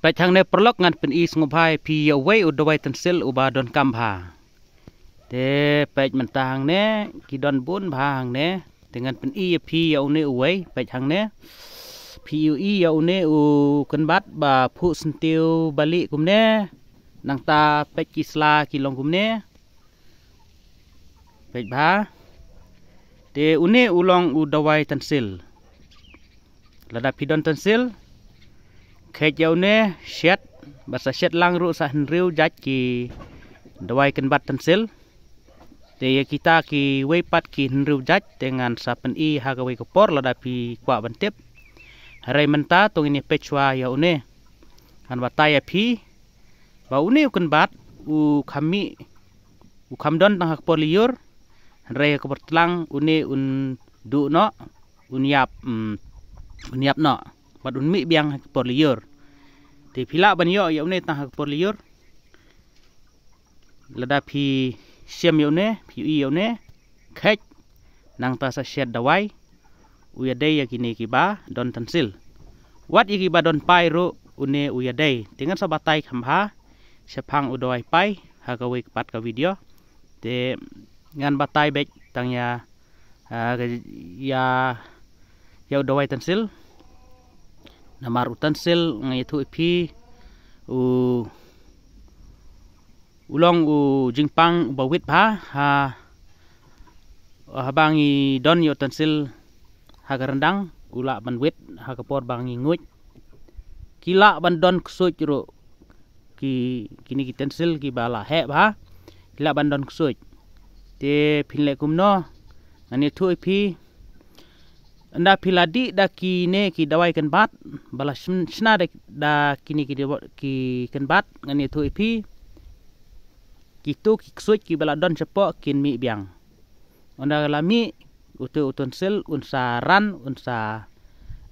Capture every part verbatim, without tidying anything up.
Peit hangne paralok, ngan pyni sngewbha ïa phi ïa uwei u dawai tynsil uba donkam bha. Te peit mynta hangne, ki don bun bha hangne. Te ngan pyni ïa phi ïa une uwei, peit hangne. Phi ïohi ïa une u kynbat ba phuh syntiew balieh kumne. Nangta peit ki sla ki long kumne. Peit bha. Te une u long u dawai tynsil. Lada phi don tynsil, kheit ïa une, shet, bad sa shet lang ruh sa hynriew jait ki dawai kynbat tynsil. Te ïa kita kiwei pat ki hynriew jait, te ngan sa pyni ha kawei ka por lada phi kwah ban tip. Hynrei mynta to ngin ïa peit shuwa ïa une. Ngan batai ïa phi ba une u kynbat u kham mih, u kham don tang ha ka por lyiur. Hynrei ha ka por tlang une un duh noh, un ïap, mm, un ïap noh. Bad un mih biang ha ka por lyiur. Te phi lah ban ïoh ïa une tang ha ka por lyiur. Lada phi shem ïa une, phi ïohi ïa une, kheit, nangta sa shet dawai, u ïadei ïa kine kiba don tynsil. Wat ïa kiba don pai ruh une u ïadei. Te ngan sa batai kham bha shaphang u dawai pai ha kawei pat ka video. Te ngan batai beit tang ïa, ah, ka, ïa, ïa u dawai tynsil. Namar u tynsil nga ïathuh ïa phi u u long u jingpang uba wit bha, ha, haba ngi don ïa u tynsil ha ka ryndang, u lah ban wit ha ka por ba ngi nguid. Ki lah ban don ksuid ruh, ki, kine ki tynsil kiba la heh bha, ki lah ban don ksuid. Te phin leh kumno, ngan ïathuh ïa phi, ynda phi la dih da kine ki dawai kynbat, ba la shn-, shna da, da kine ki dawa-, ki kynbat, ngan ïathuh ïa phi. Kito ki ksuid kiba la don shapoh kin mih biang. Ynda la mih, uto u tynsil un sa ran, un sa,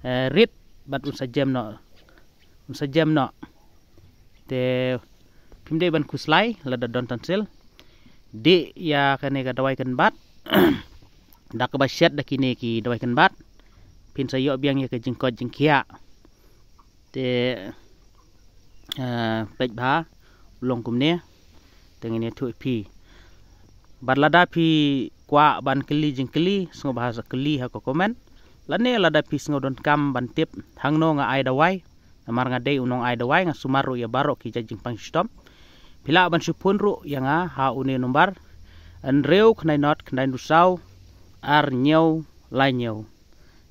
eh, rit, bad un sa jem noh. Un sa jem noh. Te phim dei ban khuslai lada don tynsil. Dih ïa kane ka dawai kynbat da kaba shet da kine ki dawai kynbat. Phin sa ïoh biang ïa ka jingkoit jingkhiah. Te, eh, peit bha, u long kumne. Te ngin ïathuh ïa phi. Bad lada phi kwah ban kylli jingkylli, sngewbha sa kylli ha ka comment. Lane lada phi sngew donkam ban tip hangno nga ai dawai, namar nga dei u nong ai dawai, nga sumar ruh ïa baroh ki jait jingpang shitom. Phi lah ban shu phone ruh ïa nga ha une u nombar: hynriew khyndai nod khyndai hynriew saw ar hynñiew lai hynñiew.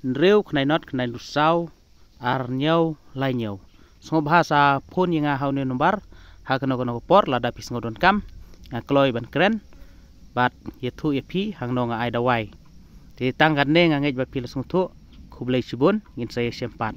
Hynriew khyndai nod khyndai hynriew saw ar hynñiew lai hynñiew. Sngewbha sa phone ïa nga ha une u nombar ha kano kano ka por lada phi sngew donkam. Nga kloi ban kren bad ïathuh ïa phi hangno nga ai dawai. Te tang katne, nga ngeit ba phi la sngewthuh. Khublei shibun, ngin sa ïashem pat.